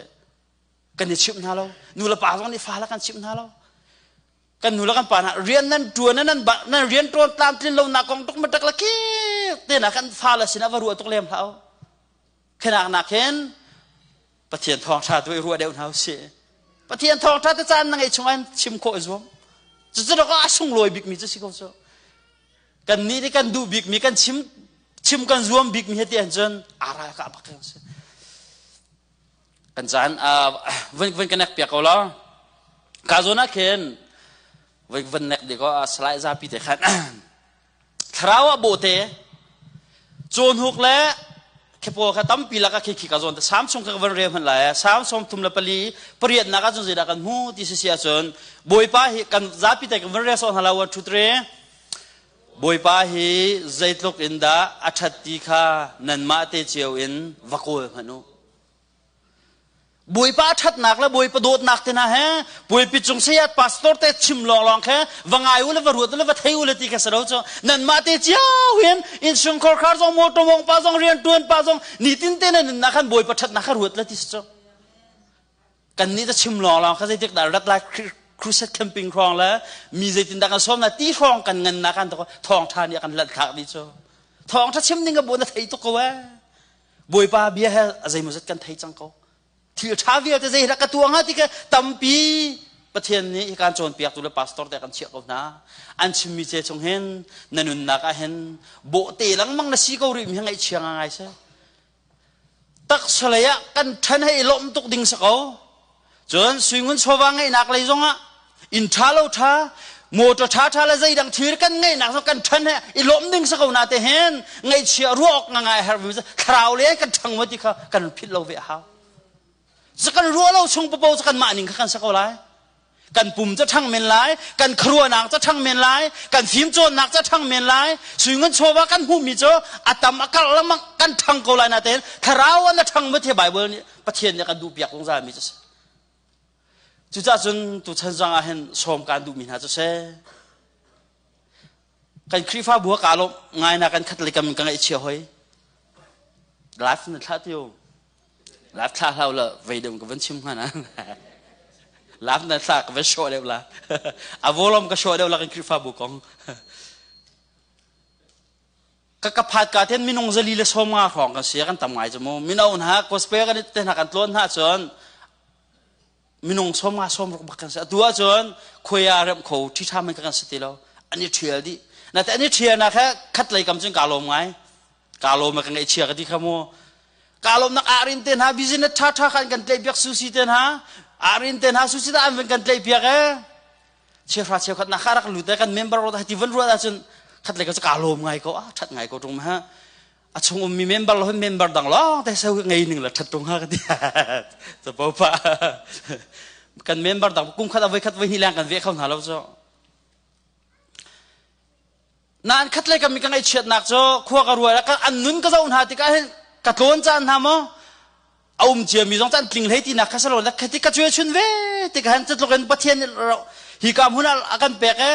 kan i chimh hna lo nu le pa zong nih fa le kan chimh hna lo kan nu le kan pa hna rian nan tuan nan ba nan rian tuan tlamtlin lo nak kong tuk ma tak la ki te na kan fa le sinah va ruah tuk lem hlah khenak nak hin Pathian thawngṭha tu i ruah deuh hna usih Pathian thawngṭha te caan na ngeih chung an chim khawh i zuam cucu a sunglawi bikmi cu si ko cu kan nih nih kan duh bikmi kan chim chim kan zuam bikmi he ti ahcun ara ka bak si kan caan vun vun ka nek piak ko lo ka zawn ah khin voi vun nek di ko salai zapi te khan thlarau ah bawhte cawnhuk le khepaw kha tampi lak ah khi khi ka zawn te sam chung kha ka van rel hmanh lai sam sawm thum le pali pariat nak ah cun zeidah kan hmu ti si si ahcun bawipa hi kan zapi te kan van rel sawh hna la one two three Bawipa hi zeitluk in dah a ṭhat ti kha nanmah te cio in va kawl hmanh u. Bawipa ṭhatnak le Bawipa dawtnak te hna he pulpit cung sayat pastor te chim lawnglawng khe va ngai u le va ruat u le va thei u le ti kha si lo cu nanmah te cio hin innchungkhar khar zong motor mong pa zong rianṭuan pa zong nitin te nan nunnak khan Bawipa ṭhatnak kha ruat le ti si cu kan nih ta chim lawnglawng kha zeitik dah rat lai crusade camping hrawng le mi zeitin dah kan sawm na ti hrawng kan ngan na kan thawngṭha nih kan lanh thlak dih cu thawngṭha chim ding ka bu na thei tuk ko eh Bawipa bia he a zeimawzat kan thei cang ko thil ṭha vialte zei dah ka tuah hnga ti ka tampi Pathian nih hi kan cawnpiaktu le pastor te kan chiah ko hna an chimmi ce chung hin na nunnak ah hin bawhte lengmang na si ko rih mi hi ngaihchia ngai si taksa lei ah kan ṭhan hei i lawmh tuk ding si ko cun suingun chawva ngeihnak lei zongah inn ṭha lo ṭha motor ṭha ṭha le zeidang thil kan ngeihnak zong kan ṭhan he i lawmh ding si ko na te hin ngaihchia ruah awk ngai har mi thlarau le kan ṭhang ma ti kha kan philh lo ve a hau cu kan ruah lo chung papo cu kan mah ning kha kan si ko lai Kan pum cu ṭhang men lai, kan khuaruahnak cu ṭhang men lai, kan fimcawnnak cu ṭhang men lai, suingun chawva kan hmuhmi cu a tam a karh lengmang kan ṭhang ko lai natein thlarau an a ṭhang mu the Bible nih Pathian nih a kan duhpiak zungzal mi cu si. Cucaah cun tuchan zong ah hin sawm kaan duhmi hna cu si. Kan Khrihfabu ah kaa lawmh ngai na kan khat le kam ka ngaihchia hoi. Life na thlah tiu. Lap thla hlau la vei deuh ka van chim hnga na. Lap na thla ka van show deuh la. A volom ka show deuh la kan Khrihfabu kong. Ka ka phat ka ten minung zali le som nga hrawng kan si kan tam ngai chu mu. Mino hna gospel kan te hna kan tlawn hna cun minung som nga som ruk bak kan si. Atu ahcun khuaya rem kho thi tha men ka kan si ti lo. An i thial dih. Na te an i thial na kha khat lei kam cun ka lawm ngai. Ka lawm ka ngaihchia ka ti kha mu. Ka lawmnak arin te hna business tha tha khan kan tlaih piak susi te hna arin te hna susi da an van kan tlaih piak e cheuhra cheukhat na kha rak lut e kan member ro ti van ruat ahcun khat le ka ka lawm ngai ko a that ngai ko tung ma a chung ummi member lo member dang lawng te seu ngei ning la that tung ha ka ti cha po pa kan member dang kum khat avoi khat voi ni lang kan ve kho hna lo cho Nain khatlei kam i ka ngaihchiatnak cu khua ka ruai ka an nun ka zoh hna tikah hin ka tlawn caan hna maw? A um cia mi zong can tling hlei ti nak kha salo la khati ka cuai chun ve ti khan catluk in Pathian hi ka hmun a kan pek e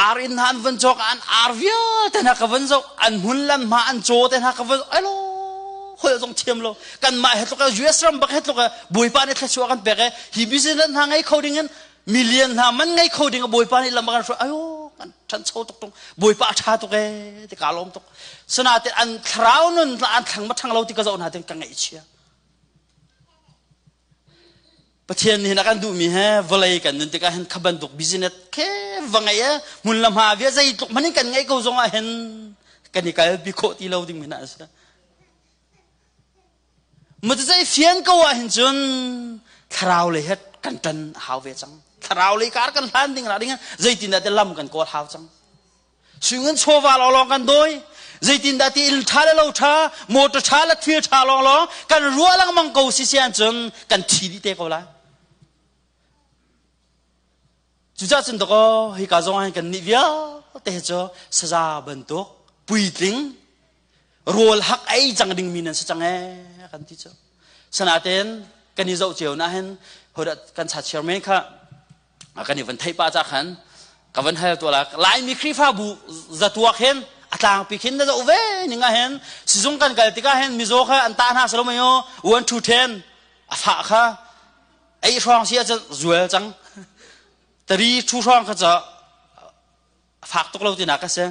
ar in hna an van cawk an ar vialte hna ka van zoh an hmun lan hma an caw te hna ka van elo hol zong thiam lo kan mah he tluk US ram bak he tluk Bawipa nih thluachuah kan pek e hi business hna ngei kho ding in million hna man ngei kho ding Bawipa nih lam kan hruai ayo kan ṭhancho tuk tung Bawipa a ṭha tuk e ti ka lawm tuk sanatin an thlarau nun an thlang ma ṭhang lo ti ka zoh hna tin ka ngaihchia Pathian nih a kan duhmi he vawlei kan nun tikah hin kha bantuk business khe va ngeih e hmun le hma via zeitluk hmanh in kan ngeih ko zong ah hin kan i kalpi khawh ti lo ding mi hna a si. Mutazei fian ko ah hin cun thlarau lei he kan ṭan a hau ve cang. Thlarau lei kar kan hlan ding ra ding zeitindah te lam kan kawl hau cang. Sungin chawva lawnglawng kan dawi. Zeitindah ti inn ṭha le lo ṭha, motor ṭha le thil ṭha lawnglawng kan ruah lengmang ko si si ahcun kan thi dih te ko lai. Cucaah cun dakaw hika zong ah hin kan nih vialte hi cu saza bantuk puitling rawl hak ei cang dingmi nan si cang ee kan ti cu. Sanaten kan i zoh cio na hin kan cha chairman kha kan i van theih pah ca khan ka van hal tuah la Laimi Khrihfabu zatuak hin a tlangpi khin na zoh ve ning ah hin sizung kan kal tikah hin mizaw kha an tah hna salo mayo 1 to 10 a fah kha ei hrawng si ahcun zual cang tari thu hrawng kha ca fak tuk lo tinak ka si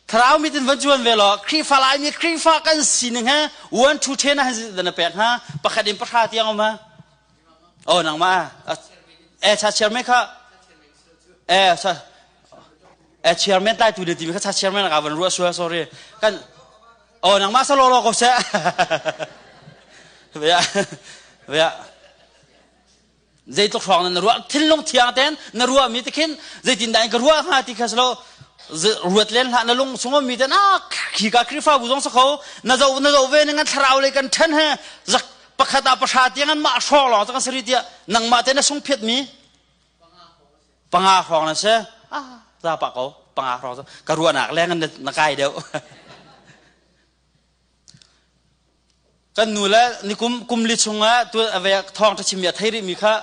Thlarau mit in van cuan ve law Khrihfa Laimi Khrihfa kan sining he 1 to 10 ah hin na pek hnga pakhat in pahra tiang um ha oh nangmah eh cha chairman kha eh cha eh chairman tai tu de ti kha cha chairman ka van ruah sual sorry kan oh nangmah sa lo lo ko se vea vea Zeitluk hrawng na ruah thinlung thiang ten na ruah mi te khin zeitin dah in ka ruah hnga ti kha silo ruat len hlah na lung chung mi ten ah khi ka Khrihfabu zong sa kho na zo na zo ve ning an thlarau lei kan then he zak pakhat ah pahra tiang an mah hrawng lawng kan sari tiah nangmah te na sung phiat mi panga hrawng na se ah za pa ko panga hrawng ka ruahnak leng na kai deuh Kan nu le nikum kum li chungah tu ave thawng ṭha chimmi a thei rihmi kha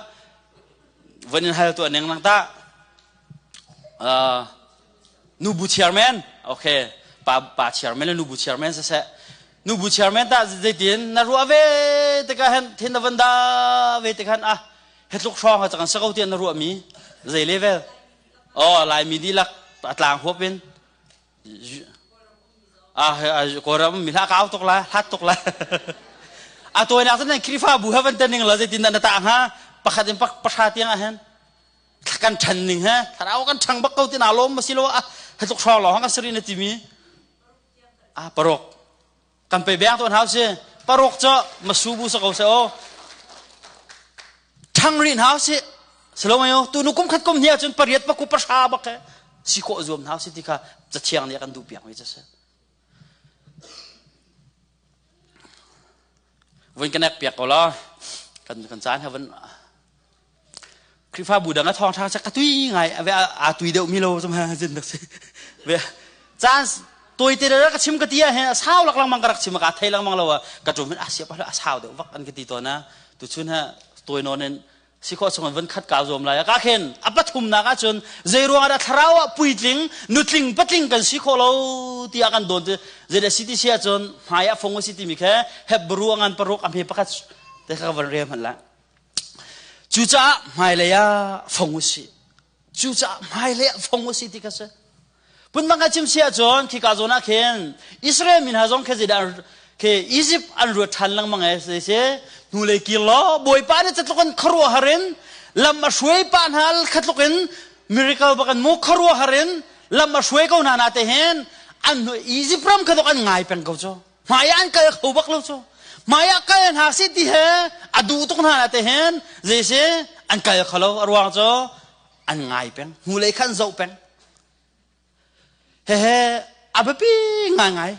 van in hal tuah ning nang ta nubu chairman okay pa pa chairman le nubu chairman siseh nubu chairman ta zeitin na ruah ve tikah hen thin na van da ve tikhan ah hetluk hrawng ha cang sa ko tiah na ruah mi zei level oh laimi dihlak a tlang huap in Kawlram mi hla kau tuk la hlat tuk la a tawinak cun nan Khrihfabu ha van ning la zeitin dah na tah hnga pakhat in pahra tiang ah hin kan ṭhan ning he thlarau kan ṭhang bak ko ti na lawm ma si lo ah hatluk hrawng lawng kan sari na timi ah paruk kan pe beng tuan hau si paruk cu masu bu sa ko se o ṭhang rin hau si silo tu nu kum khat kum hnih ahcun pariat paku pahra bak he si khawh zuam hau si ti kha cathiang nih a kan duh piak mi cu si vun ka nek piak ko la kan kan caan ha van Khrihfabu dang a thawng ṭha ka tui ngai a tui deuh mi lo zum ha zin dak si ve caan toi te ra ka chim ka ti ah he a sau lak langmang ka rak chim ka thei langmang lo ka tum hin a sia pa a sau deuh vak an ka ti to na tu chun ha toi non in si khawh chung van khat ka zuam lai ka khen a pathum nak ahcun zei ruang ah thlarau ah puitling nutling patling kan si khawh lo tiah kan don zei da si ti si ahcun hmai ah fung si ti mi khe Hebrew ngan paruk a hme pakhat te kha van rel hmanh la Cucaah hmailei ah fong u sih. Cucaah hmailei ah fong u sih ti kha si. Phundang ka chim si ahcun khika zawn ah khin Israel mi hna zong khi zeidah khi Egypt an ruat ṭhan lengmang e si si hnulei kir law Bawipa nih catluk in khuaruahhar in lam a hruai pa hna khatluk in miracle bak an mu khuaruahhar in lam a hruai ko hna na te hin an Egypt ram kha an ngai peng ko cu hmai ah an kal kho bak lo cu hmai ah kal hna si ti he a duh tuk hna te hin zei si an kal kho lo a ruang cu an ngai peng hnulei khan zoh peng hehe a biapi ngaingai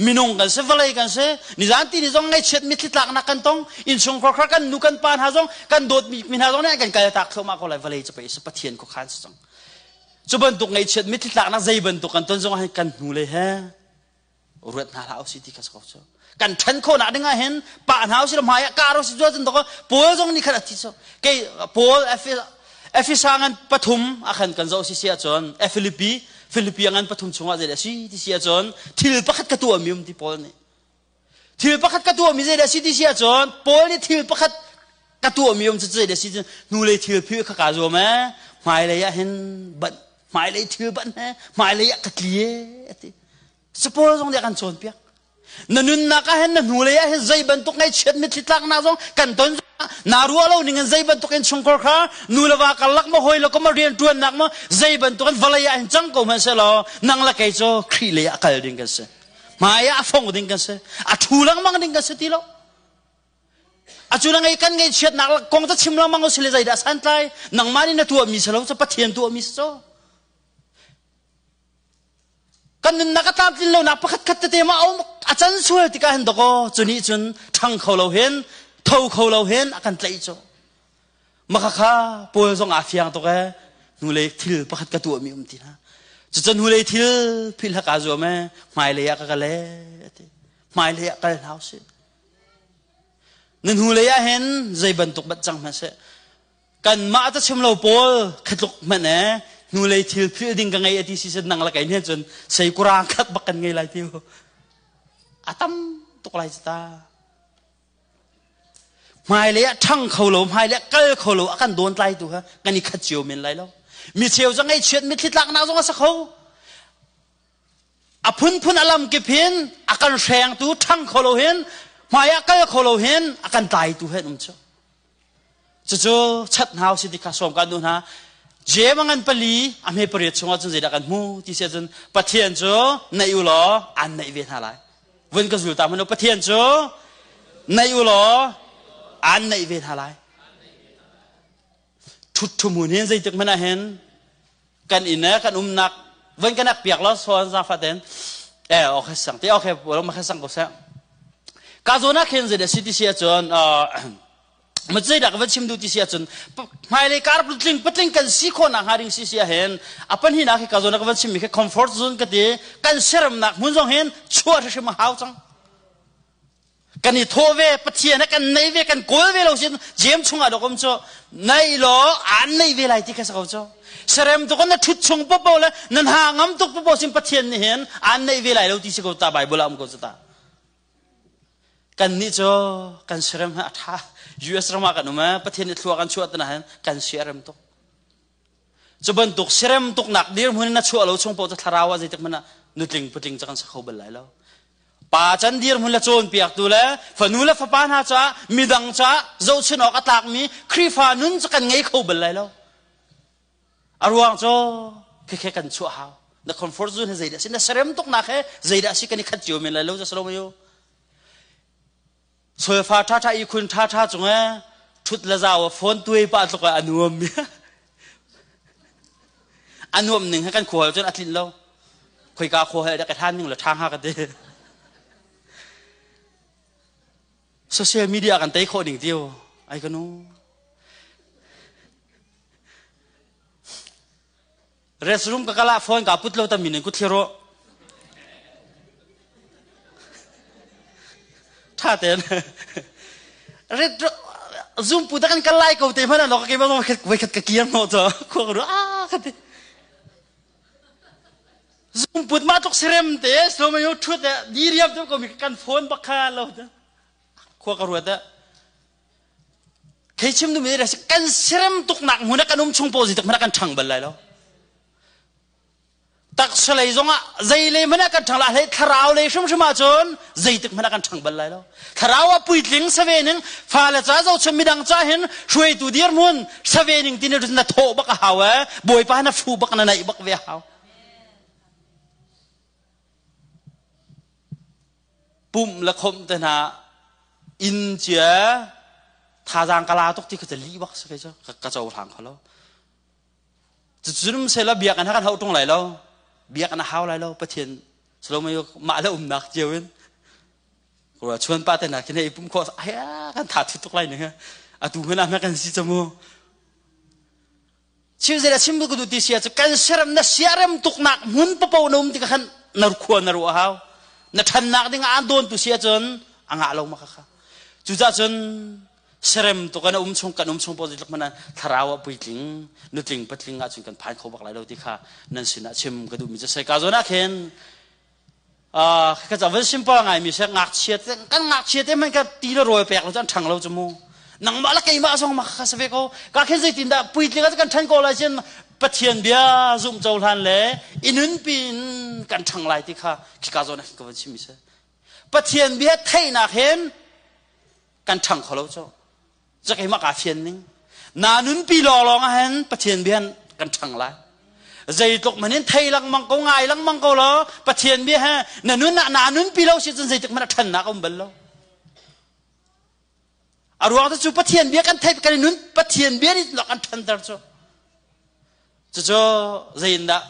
minung kan si vawlei kan si nizan ti ni zong ngaihchiat mitthli tlaknak kan tong innchungkhar khar kan nu kan pa hna zong kan dawtmi mi hna zong nih kan kal tak thluahmah ko lai vawlei cu pei si pathian ko khan si cang cu bantuk ngaihchiat mitthli tlaknak zei bantuk kan ton zong ah kan hnulei he ruat hna hlah usih ti kha si ko cu. Kan ṭhan khawhnak ding ah hin pa hna usih hmai ah kar usih cun to Paul zong nih khan a thi so kei Paul Efesa ngan pathum a khan kan zoh si si ahcun Philippi Philippi ngan pathum chungah zei dah si ti si ahcun thil pakhat ka tuah mi um ti Paul nih thil pakhat ka tuah mi zei dah si ti si ahcun Paul nih thil pakhat ka tuah mi um cu zei dah si hnulei thil phi kha ka zuam e hmailei ah hin ban hmailei thil ban he hmailei ah ka tli e ati Paul zong nih a kan cawnpiak. Na nunnak ah hin na hnulei ah hin zei bantuk ngaihchiat mitthli tlaknak zong kan ton na ruah lo ning in zei bantuk in chungkhar kha nu le va karlak ma hawi le ko ma riantuannak ma zei bantuk in vawlei ah hin cang ko hmanh selaw nang le kei cu Khrih lei ah kal ding kan si. Hmai ah a fong ding kan si. A thu lengmang ding kan si ti lo. Acu na ngei kan ngaihchiatnak kong ca chim lengmang o si le zeidah santlai nangmah nih na tuahmi si lo cu Pathian tuahmi si cu. Kan nunnak a tlamtlin lonak pakhat khat tete ma a um a can sual tikah hin dakaw cu nih cun ṭhang kho lo hin tho kho lo hin a kan tlaih cu. Maka kha Paul zong aa fiang tuk ee hnulei thil pakhat ka tuahmi um ti hna. Cucun hnulei thil philh ka zuam ee hmailei ah ka kal ee ati. Hmailei ah kal hna usih. Na hnulei ah hin zei bantuk bat cang hmanh seh kanmah ta chim lo pawl khatluk hmanh e hnulei thil phil ding ka ngei ati si sen nang la kai ne cun sei kurang khat bak kan ngei lai tiu a tam tuk lai ta hmailei ah ṭhang kho lo hmailei ah kal kho lo a kan dawn tlai tu kha kan i khat cio men lai lo mi cheu zong ei chiat mitthli tlaknak zong a sa kho a phunphun a lam kip hin a kan hrengtu ṭhang kho lo hin hmai ah kal kho lo hin a kan tlaitu hen um cu Cucu chat hna usih ti kha sawm kan duh hna. Jem a ngan pali a hme pariat chungah cun zeidah kan hmu ti si ahcun Pathian cu naih u law aan naih ve hna lai. Vun ka zul ta hmanh u Pathian cu naih u law aan naih ve hna lai. Thut thumun hin zeitik hmanh ah hin kan inn eh kan umnak vun kan ak piak lo so zafa ten eh okay sang te okay ma kha sang ko sa ka zona khen zede city sia chon ma zei dak va chim du ti sia chun hmailei kar patling patling kan si kho na hnga ding si sia hen apan hi na khi ka zona ka va chim mi khe comfort zone ka ti kan seram nak hmun zong hen chuah hrim hau chang Kan i thawh ve, Pathian he kan nei ve, kan kawl ve lo sin jem chungah dok um cu nei law aan nei ve lai ti kha sa ko cu. Serem tuk na thut chung popo le nan ha ngam tuk popo sin Pathian nih hin aan nei ve lai lo ti si ko ta Bible ah um ko cu ta. Kan nih cu kan serem ha a tha. US ram ah kan um eh Pathian nih thlua kan chuah tana hin kan serem tuk. Cu bantuk serem tuknak dirhmun in na chuah lo chung paoh cu thlarau ah zeitik hmanh ah nutling putling cu kan sa kho bal lai lo. Pa can dirhmun le cawnpiaktu le fanu le fapa hna caah midang caah zohchun awk a tlakmi Khrihfa nun cu kan ngei kho bal lai lo. A ruang cu khekhe kan chuah hau. Na comfort zone he zeidah si na serem tuknak he zeidah si kan i khat cio men lai lo za salo mayo. Solfa ṭha ṭha ihkhun ṭha ṭha cung e ṭhut le zau phone tuai pah tluk a nuam mi. A nuam ning he kan khual cun a tlinh lo. Khoika khua he ka than ning le ṭha hnga ka ti. Social media kan tei khawh ding tiu. Ai ka nu. Restroom ka kal ah phone ka put lo ta min in ku thlir rawh. Tha ten. Ret zoom pu ta kan kal lai ko te hmana lo ka ke ma voi khat ka kiar no cho khua ka ru a ka ti. Zoom put ma tluk serem te slow ma yo thut di riam te ko mi kan phone bak kha lo te. Khua ka ruat Thei chim duhmi kan serem tuknak hmun ah kan um chung paoh zeitik hmanh ah kan ṭhang bal lai lo. Taksa lei zongah zei lei hmanh ah kan ṭhang lai hlei thlarau lei hrimhrim ahcun zeitik hmanh ah kan ṭhang bal lai lo. Thlarau ah puitling save ning fale ca zohchun midang ca hin hruaitu dirhmun save ning tin na thawh bak a hau ee Bawipa na fu bak na naih bak ve a hau. Pumh le khomh te hna inn cia thazaang ka la tuk ti kha cu lih bak si kei cu ka cohlang kho lo. Cucun sela biakinn ha kan hauh ṭung lai lo. Biakinn a hau lai lo Pathian silo mei mah le umnak cio in rua chuan pa te hna khi i pum khawh ai kan tha thu tuk lai ning atu hmanh ah kan si camu chim zei chim bu ku ti sia cu kan serem na siarem tuknak hmun papo na um ti khan na khua na ruah hau. Na ṭhannak ding ah an dawn tu si ahcun a ngah lo ma kha. Cucaah cun serem tu kan um chung kan um chung paoh zeitluk hmanh ah thlarau ah puitling nutling patling ahcun kan phan kho bak lai lo ti kha nan sinah chim ka duhmi cu sai ka zawn ah khin ka ca van simple ngai mi se ngakchia te kan ngakchia te man ka ti le rawl pek lo cu an ṭhang lo cu mu nangmah le keimah zong ma kha sa ve ko ka khin zeitin dah puitling ah kan ṭhan ko lai cun Pathian bia zumh cohlan le i nunpi in kan ṭhang lai ti kha khika zawn ah khin ka van chim mi si Pathian bia theihnak hin kan ṭhang kho lo cu cu keimah kaa fian ning na nunpi lawnglawng ah hin Pathian bia kan ṭhang lai zeitluk man in thei lengmang ko ngai lengmang ko law Pathian bia he na nun ah na nunpi lo si cun zeitik hmanh a ṭhannak a um bal lo a ruang cu Pathian bia kan theih kan i nun Pathian bia nih lak an ṭhanter cu cucu zeiindah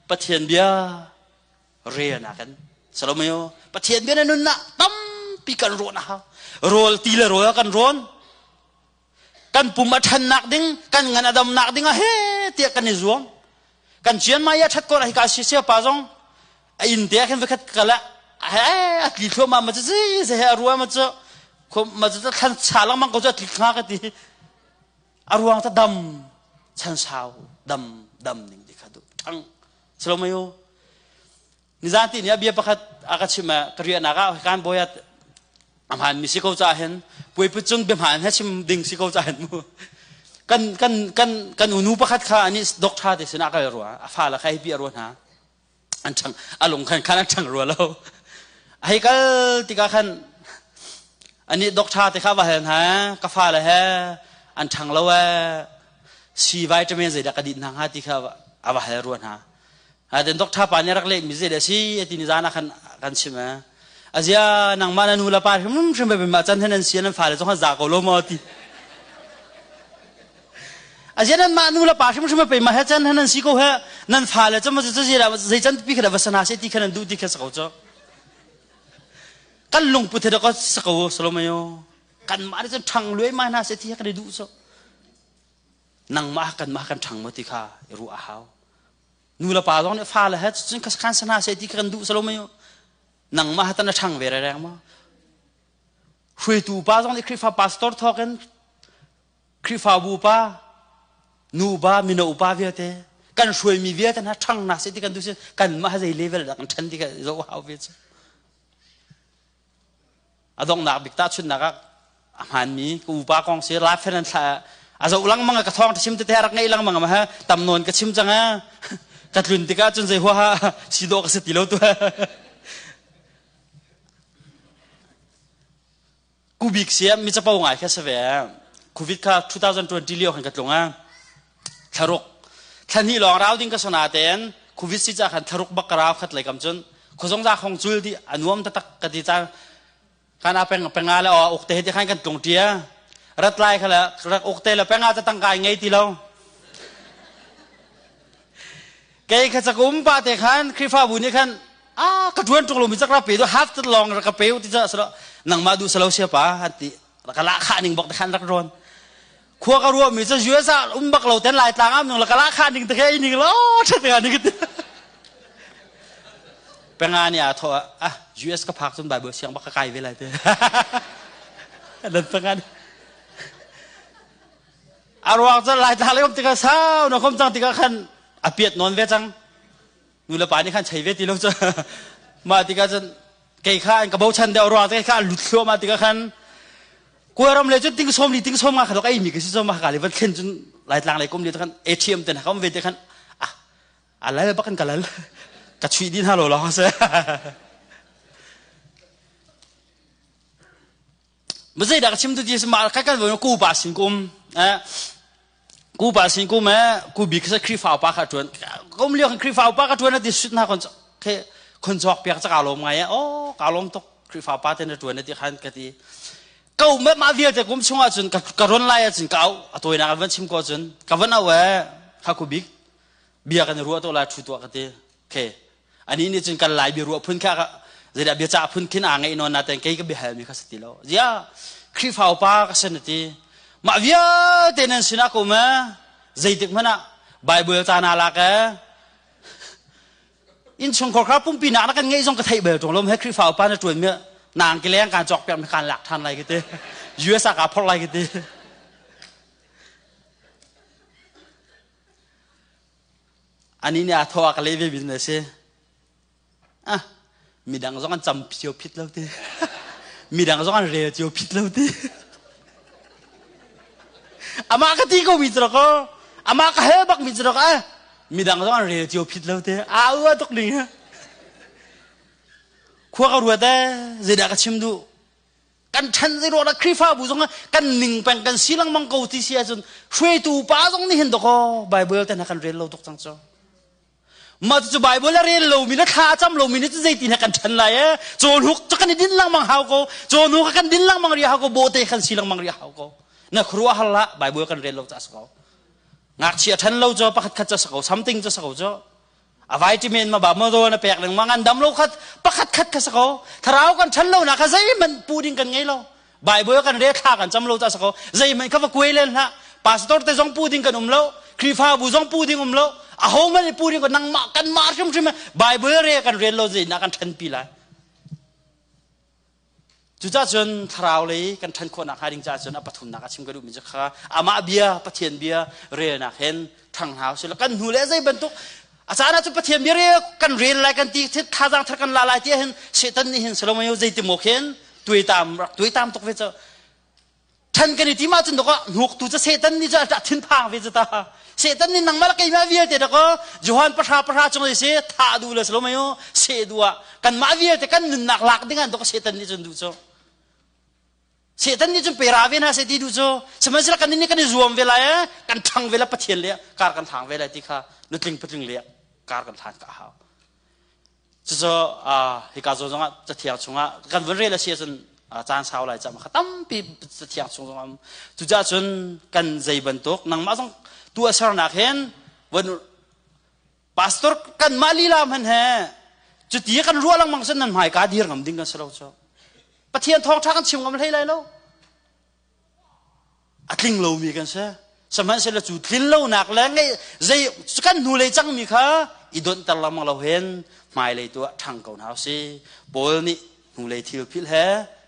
Pathian bia rel ah kan Salomeo Pathian bia na nunnak tampi kan rawn a hau rawl ti le rawl kan rawn kan pum a ṭhannak ding kan ngan a damnak ding ah he tiah kan i zuam kan chian mai a ṭhat ko hi ka si sia pa zong a inn te ah khin vakhat kala he a tli thluahmah ma cu zi ze he a rua ma cu ma cu thlan cha lengmang ko cu a tli hnga ka ti a ruang ta dam chan sau dam dam ning ti kha du ṭhang Salomayo nizan ti ni a bia pakhat a ka chim ka riahnak ah kan bawi ah a hmaan mi si ko ca hin puiput cung bia hmaan he chim ding si ko ca hin mu kan kan kan kan unu pakhat kha ani doctor te sinah kal rua a fa la khai bi rua hna an chang a lung khan khan an chang rua lo hei kal tikah khan ani doctor te kha va hel hna ka fa le he an chang lo e si vitamin zeidah ka din hna hnga ti kha a va hal rua hna ha den doctor pa nih rak leh mi zei si ti ni zan ah khan kan chim e azia nangmah na nu la pa hrim hrim be ma chan hen an si nan fa le zong za ko lo mo ti azia nan ma nu la pa hrim hrim pe ma he chan hen an si ko he nan fa le chama chu zira zei chan pi kha vasana se ti khan an du ti kha sa ko cho kan lungput he ko sa ko salomayo kan mah nih cun ṭhang luai ma hna seh ti kan i duh cu nangmah kan mah kan ṭhang maw ti kha i ruah a hau nu le pa zong nih fa le he cun khan sa hna seh ti kan duh salo mei nangmah tan a ṭhang ve reng maw hruaitu pa zong nih Khrihfa pastor thawk in Khrihfabu pa nu ba mino upa vialte kan hruaimi vialte hna ṭhang hna seh ti kan duh si kan mah zei level dah kan ṭhan ti kha zoh hau ve cu A donghnak bik tahchunhnak ah a hmaanmi ka upa kong si Raphen an thlah a zoh lengmang ka thawng chim tete rak ngeih lengmang ma tam nawn ka chim cang ka tlun tikah cun zei huaha si dawh ka si ti lo tu kubik siam mi capo ngai kha si ve covid kha 2020 lio khan ka tlung a thlaruk thlahnih lawng rau ding ka sona ten covid si ca khan thlaruk bak ka rau khat lei kam cun khozong za khong cul di a nuam taktak ka ti cang kan a peng penga le uk te ti khan kan tlung tia rat lai khala rak uk te le penga ta tangkai ngei ti lo kei kha chakum pa te khan khrifabu nih khan a ka tuan tuk lo mi chakra pe do half ta long ra ka pe ti cha salo nangma du salo sia pa han ti ka la kha ning bok te khan rak ron khua ka ruah mi cu US ah um bak lo ten lai tlang am nung la kala kha ning te khe ning lo tha te ni te penga ni a tho ah US ka phak cun Bible siang bak ka kai ve lai te dan penga ni a ruang cu lai tlang le um tikah sau na kom cang tikah khan a piat non ve cang nu le pa nih khan chei ve ti lo cu mah tikah cun kei kha an ka bochan deuh ruang kei kha lut thluahmah tikah khan Kawlram le cun ting sawm li ting sawm nga kha ei mi ka si so ma ka le van thlen cun laitlang lei kum li khan ATM ten ka um ve te khan ah alal bakan kalal ka chui din ha lo lo se ma zei dah ka chim tu ti ma ka kan ku pa sin kum eh ku pa sin kum eh ku bi kha Khrihfa pa kha tuan kum lio khan Khrihfa pa ka tuan ti sut na kon khe khon chok piak cha ka lom ngai oh ka lom tuk Khrihfa pa te na tuan ti khan ka ti ko me ma vialte kum chungah cun ka ron lai ahcun ka au a tawinak an van chim ko cun ka van au e kha ku bik bia kan ruah to lai thu tuah ka ti khe ani nih cun kan lai bia ruah phun kha zeidah bia cah phun khin aa ngeih nawn naten kei ka biahal mi kha si ti lo zia Khrihfa upa ka sin ti mah vialte nan sinah ko ma zeitik hmanh ah Bible ca na lak e. Innchungkhar kha pumpi nak na kan ngeih zong ka theih bel ṭung lo he Khrihfa upa na ṭuan mi nang ki leng kan cawk piak mi kan lak ṭhan lai ka ti. US ah ka phorh lai ka ti. Ani nih a thaw a ka leh ve mi si. Ah, midang zong an cam cio phit lo ti. Midang zong an rel cio phit lo ti. Amah ka ti ko mi cu ko. Amah ka hel bak mi cu ko. Eh, midang zong an rel cio phit lo ti. A ua tuk ning. Khua ka ruat eh, zeidah ka chim duh? Kan ṭhen zei ruah Khrihfabu zong kan ning peng kan si lengmang ko ti si ahcun hruaitu pa zong nih hin dakaw Bible te hna kan rel lo tuk cang cu. Mah cu Bible a rel lomi le thla a cam lomi nih cun zeitin he kan ṭhen lai ee? Cawhnuk cu kan i din lengmang hau ko. Cawhnu kha kan din lengmang rih hau ko. Bawhte kan si lengmang rih hau ko. Na khuaruah har hlah. Bible kan rel lo ca a si ko. Ngakchia ṭhen lo cu pakhat khat cu a si ko. Something cu a si ko cu. A vitamin ma ba ma rawl na pek lengmang an dam lo khat pakhat khat kha si ko. Thlarau kan ṭhen lo nak kha zeihmanh pu ding kan ngei lo. Bible kan rel thla kan cam lo ta sako zeihmanh kha va kuai len hlah. Pastor te zong pu ding kan um lo. Khrihfabu zong pu ding um lo. Aho man pu ding ko nangmah kan mah hrimhrim Bible re kan rel lo zei na kan ṭhen pi lai. Cucaah cun thlarau lei kan ṭhan khawhnak hnga ding caah cun a pathumnak a chim ka duhmi cu kha amah bia Pathian bia relnak hin ṭhang hna usih kan hnu le zei bantuk a caan ah cun Pathian bia rel kan rel lai kan ti thazaang thar kan la lai ti hin Satan nih hin Solomon zeiti maw khin tuaitam rak tuaitam tuk ve cu ṭhan kan i tim ahcun dawk hnuktu cu Satan nih cu a thinphang ve cu ta Satan nih nangmah le keimah vialte dawk Johan pahra pahra chung i si thah duh le Solomon seh duh ah kanmah vialte kan nunnak lak ding ah dawk Satan nih cun duh cu Satan nih cun pera ve hna seh ti duh cu sihmanhsehlaw kan nih kan i zuam ve lai eh kan ṭhang ve la Pathian le kar kan hlang ve lai ti kha nutling patling le kar kan hlan ka hau cucu hika zawn zongah cathiang chungah kan vun rel a si ahcun caan sau lai cam kha tampi cathiang chung zong am cucaah cun kan zei bantuk nangmah zong tu a sernak hin vun Pastor kanmah lila hmanh he cuti kan ruah lengmang cun nan hmaika dir ngam ding kan si lo cu. Pathian thawngṭha kan chim ngam hlei lai lo. A tling lomi kan si. Sihmanhsehlaw cu tlin lonak le ngei zei kan hnulei cangmi kha i donhter lengmang lo hen hmailei tu ah ṭhang ko hna usih. Paul nih hnulei thil philh he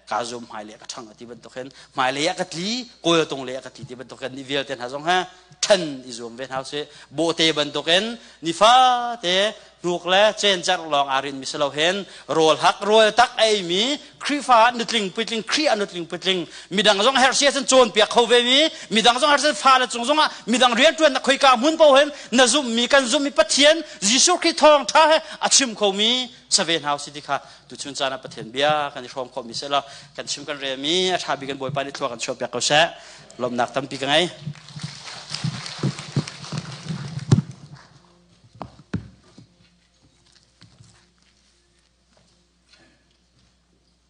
ka zum hmailei ka ṭhang a ti bantuk hin hmailei ah ka tli kawltung lei ah ka tli ti bantuk hin ni vialte hna zong he ṭhan i zuam ve hna usih bawhte bantukin nifate hnuk le cencer lawng aa rinmi si lo hin rawl hak rawl tak ei mi Khrihfa ah nutling puitling Khrih ah nutling puitling midang zong herh si ahcun cawnpiak kho ve mi midang zong herh si fale cung zongah midang rianṭuannak khoika hmun paoh hin na zumhmi kan zumhmi Pathian Jesuh Khrih thawngṭha he a chim khomi save hna usih ti kha tuchun caan ah Pathian bia kan i hrawm khawhmi seh law kan chim kan relmi a ṭha bik kan Bawipa nih thlua kan chuahpiak ko seh lawmhnak tampi ka ngei.